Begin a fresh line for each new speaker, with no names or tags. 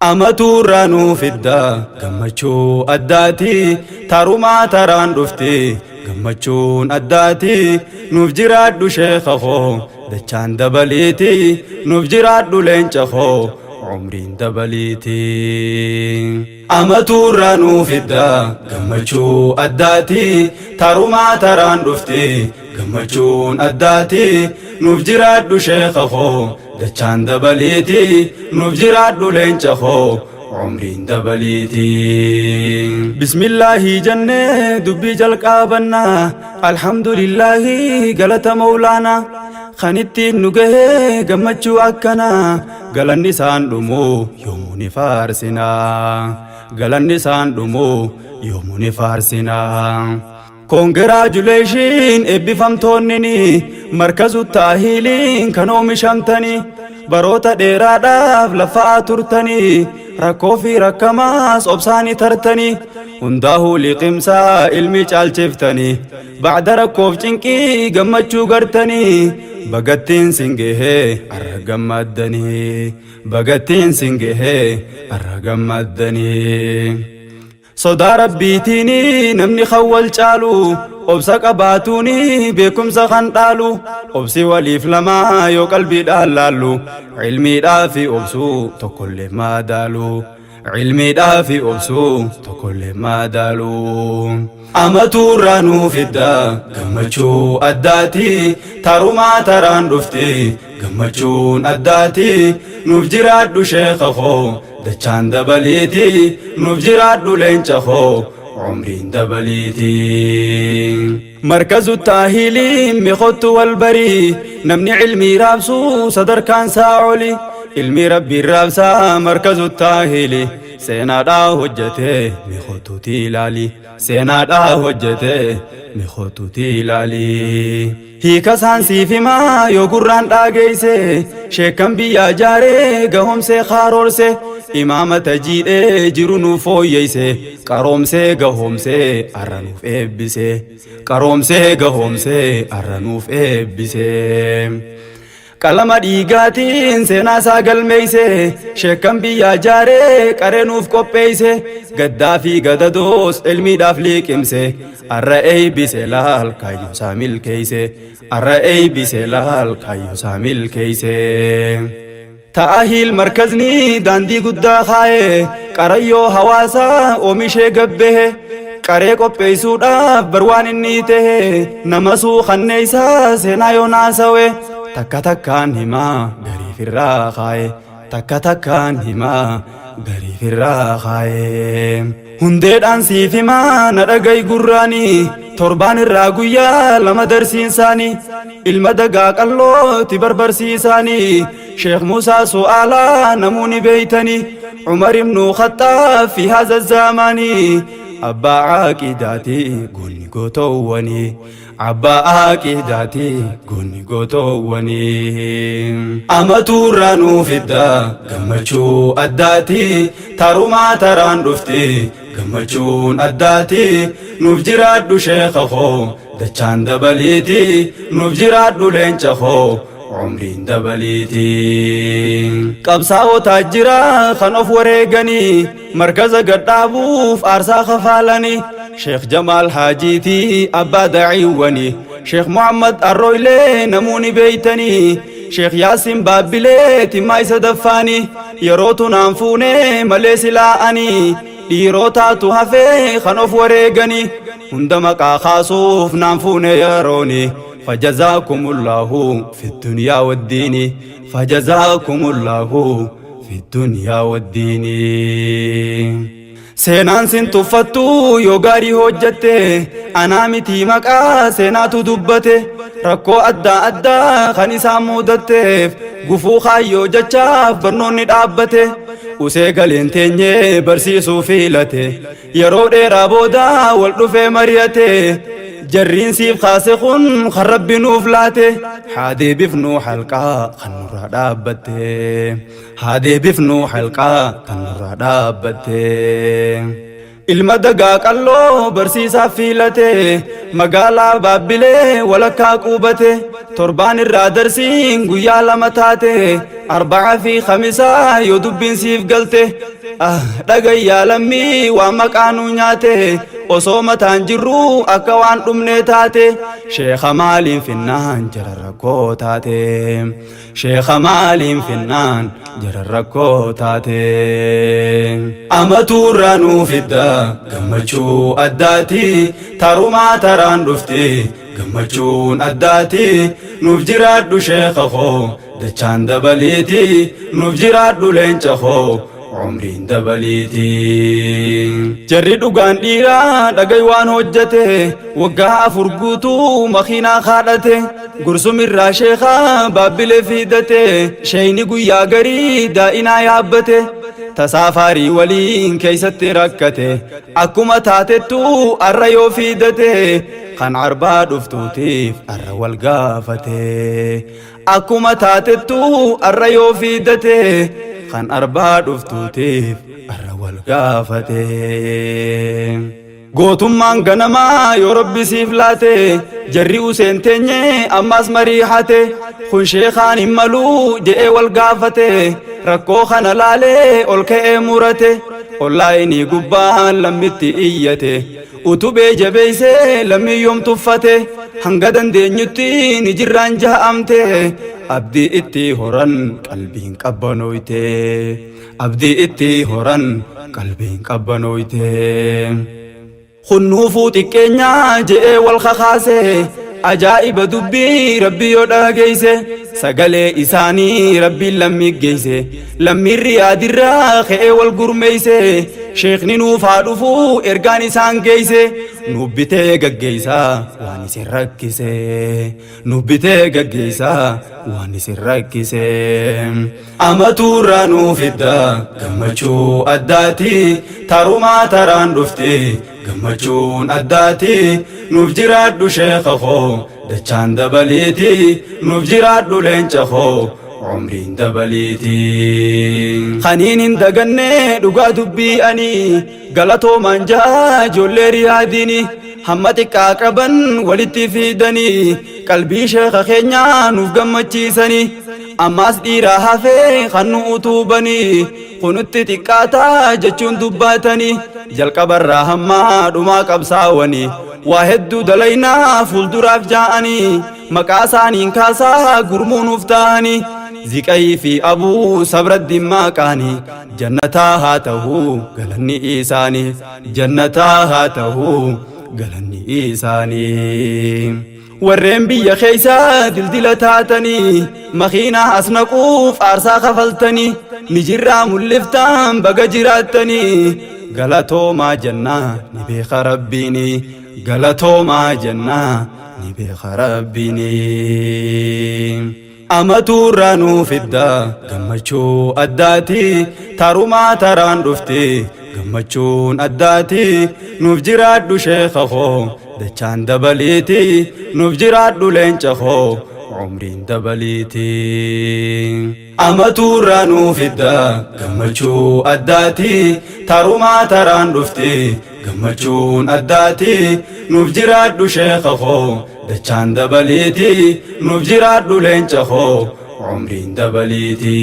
Amatuurraa nuu fidda gammachuu addaati tarumaa taraan dhufti gammachuun addaati nuuf jiraadhu sheeka koo dachaan dabaliiti nuuf jiraadhu leenca koo umriin dabaliiti. Amatuurraa nuu fidda gammachuu addaati tarumaa taraan dhufti gammachuun addaati nuuf jiraadhu sheeka koo dachaan dabaliiti nuuf jiraadhu leenca koo umriin dabaliiti. Bismillaahi jennee dubbii jalqaabannaa alhamdulillaahi galata mawlaanaa kan ittiin nu gahee gammachuu akkanaa galanni isaan dhumuu yoomuu ni faarsinaa galanni isaan dhumuu yoomuu ni faarsinaa. Congratulation eebbifamtoonni markazu taahiiliin kan oomishamtanii baroota dheeraadhaaf lafaa turtanii rakkoo fi rakkamaas obsaanii tartanii hundaa'uu liqimsaa ilmi caalchiftanii bacda rakkoof cinqii gammachuu gartanii bagattiin sin gahee arra gammaddanii bagattiin sin gahee arra gammaddanii. Sodaa rabbiitiin namni kan wal caalu obsa qabaatuun beekumsa kan dhaalu obsi waliif lamaa yoo qalbiidhaan laallu ilmiidhaa fi obsuu tokkollee madaalu ilmiidhaa fi obsuu tokkollee madaalu. Amatuurraa nuu fidda gammachuu addaati tarumaa taraan dhufti gammachuun addaati nuuf jiraadhu sheeka koo dachaan dabaliiti nuuf jiraadhu leenca koo umriin dabaliiti. Markazu taahiliin miqottu wal barii namni ilmii raabsuu sadarkaan isaa oli ilmi rabbiin raabsaa markazu taahili seenaadhaa hojjete miqottuuti ilaali seenaadhaa hojjete miqottuuti ilaali. Hiika isaan siif himaa yoo gurraan dhaageeyse sheekkan biyyaa jaaree gahoomsee kaaroorse imaamata jiidhee jiru nuuf fooyyeyse qaroomsee gahoomsee arra nuuf eebbise qaroomsee gahoomsee arra nuuf eebbise. Qalama dhiigaatiin seenaa isaa galmeeyse sheekkan biyyaa jaaree qaree nuuf qopheeyse gaddaa fi gadadoos ilmiidhaaf liqimse arra eeybise laal kaayyoo isaa milkeeyse arra eeybise laal kaayyoo isaa milkeeyse. Ta'ahiil markazni daandii guddaa kaa'e qarayyoo hawaasaa oomishee gabbehe qaree qopheessuudhaaf barwaan inni tahe nama suukanneessaa seenaa yoo naasawe takka takkaan himaa gariif irraa kaa'e takka takkaan himaa gariif irraa kaa'e. Hundeedhaan siif himaa na dhaga'i gurraanii torbaan irraa guyyaa lama darsiinsaanii ilma dagaa qallooti barbarsiisaanii Sheekh Musaa su'aalaa namuuni beeytanii Umar ibnu Khaxaab fi haza zaamaanii abbaa caaqidaati goonni gootowwanii abbaa aaqidaati goonni gootowwanii. Amatuurraa nuu fidda gammachuu addaati tarumaa taraan dhufti gammachuun addaati nuuf jiraadhu sheeka koo dachaan dabaliiti nuuf jiraadhu leenca koo umriin dabaliiti. Qabsaa'otaa jira kan of wareeganii markaza gadhaabuuf aarsaa kafaalanii Sheekh Jamaal Haajiitii abbaa daciiwwanii Sheekh Muhammad Arrooylee namuuni beeytanii Sheekh Yaasin Baabbilee timmaa isa daffaanii yeroo tunaan fuunee malee silaa'anii dhiirotaatu hafee kan of wareeganii hunda maqaa kaasuuf naan fuune yerooni فجزاكم الله في الدنيا والدين فجزاكم الله في الدنيا والدين Seenaan sin tuffattu yoo gaarii hojjatte anaa miti maqaa seenaatu dubbate rakkoo adda addaa kan isaan mudatteef gufuu kaayyoo jechaaf barnoonni dhaabbate usee galeen teenyee barsiisuu fiilate yeroo dheeraa booda wal dhufee mari'ate jarriin siif kaase kun kan rabbi nuuf laate haa deebifnuu halqaa kan nurraa dhaabbatte haa deebifnuu halqaa kan nurraa dhaabbatte. Ilma dagaa qalloo barsiisaaf fiilate magaalaa baabbilee walakkaa quubate torbaan irraa darsiin guyyaa lama taate Arba'a fi Khamisaa yoo dubbiin siif galte. Ah, dhagayyaa lammii waan maqaa nu nyaate, osoo mataan jirru akka waan dhumnee taate. Sheekha maaliin finnaan jara rakkoo taate? Sheekha maaliin finnaan jara rakkoo taate? Amatuurraa nuu fidda gammachuu addaati, tarumaa taraan dhufti gammachuun addaati. Nuuf jiraadhu sheekha koo, dachaan dabaliiti. Nuuf jiraadhu leenca koo, umriin dabaliiti. Jarri dhugaan dhiiraa dhagay waan hojjete, waggaa 4 guutuu makiinaa kaadhate. Gursumirraa sheekaa baabbilee fiidate, sheeyni guyyaa garii daa'inaa yaabbate. Tasaafaarii waliin keeysatti rakkate, akkuma taatettu arra yoo fiidate. Kan arbaa dhuftuutiif arra wal gaafate, akkuma taatettu arra yoo fiidate. Kan arbaa dhuftuutiif arra wal gaafate. Gootummaan ganamaa yoo Rabbi siif laate, jarri useen teenye ammas marii hate. Kun sheekaan hin maluu je'ee wal gaafate. Rakkoo kana laalee ol ka'ee murate, onlaayinii gubbaan lammitti iyyate. Utubee jabeeysee lammii yoom tuffate? Hanga dandeenyutti ni jirraan ja'amte. Abdii itti horan qalbiin qabbanooyte, abdii itti horan qalbiin qabbanooyte. Kunnuufuu xiqqeenyaa je'ee wal kakaase. Ajaa'iba dubbii Rabbi yoo dhageeyse, sagalee isaanii Rabbiin lammii geeyse. Lammiin Riyaadirraa ka'ee wal gurmeeyse, sheekni nuuf haa dhufuu ergaan isaan geeyse. Nuuf bitee gaggeeysaa waan isin rakkise, nuuf bitee gaggeeysaa waan isin rakkise. Amatuurraa nuu fidda gammachuu addaati, tarumaa taraan dhufti gammachuun addaati. Nuuf jiraadhu sheekha koo, dachaan dabaliiti. Nuuf jiraadhu leenca koo, umriin dabaliiti. Kaniin hin daganne dhugaa dubbii ani galatoomaan ja'a ijoollee Riyaadiini, hamma xiqqaa qaban walitti fiidanii qalbii sheekha keenyaa nuuf gammachiisanii. Ammaas dhiiraa hafee kan nu utubanii, kunutti xiqqaataa jechuun dubbatanii. Jalqabarraa hammaa dhumaa qabsaawanii waa hedduu dalaynaa fuulduraaf jaa'anii, maqaa isaaniin kaasaa gurmuu nuuf ta'anii. Ziqayii fi Abuu Sabraddiin maqaanii jannataa haa ta'uu galanni isaanii, jannataa haa ta'uu galanni isaanii. Warreen biyya keeysaa dildila taatanii makiinaa as naquuf aarsaa kafaltanii, ni jirraa mul'iftaan baga jiraattanii. Galatoomaa jennaa, ni beeka Rabbiini. Galatoomaa jennaa, ni beeka Rabbiini. Amatuurraa nuu fidda gammachuu addaati, tarumaa taraan dhufti gammachuun addaati. Nuuf jiraadhu sheekha koo, dachaan dabaliiti. Nuuf jiraadhu leenca koo, umriin dabaliiti. Amatuurraa nuu fidda gammachuu addaati, tarumaa taraan dhufti gammachuun addaati. Nuuf jiraadhu sheekha koo, dachaan dabaliiti. Nuuf jiraadhu leenca koo, umriin dabaliiti.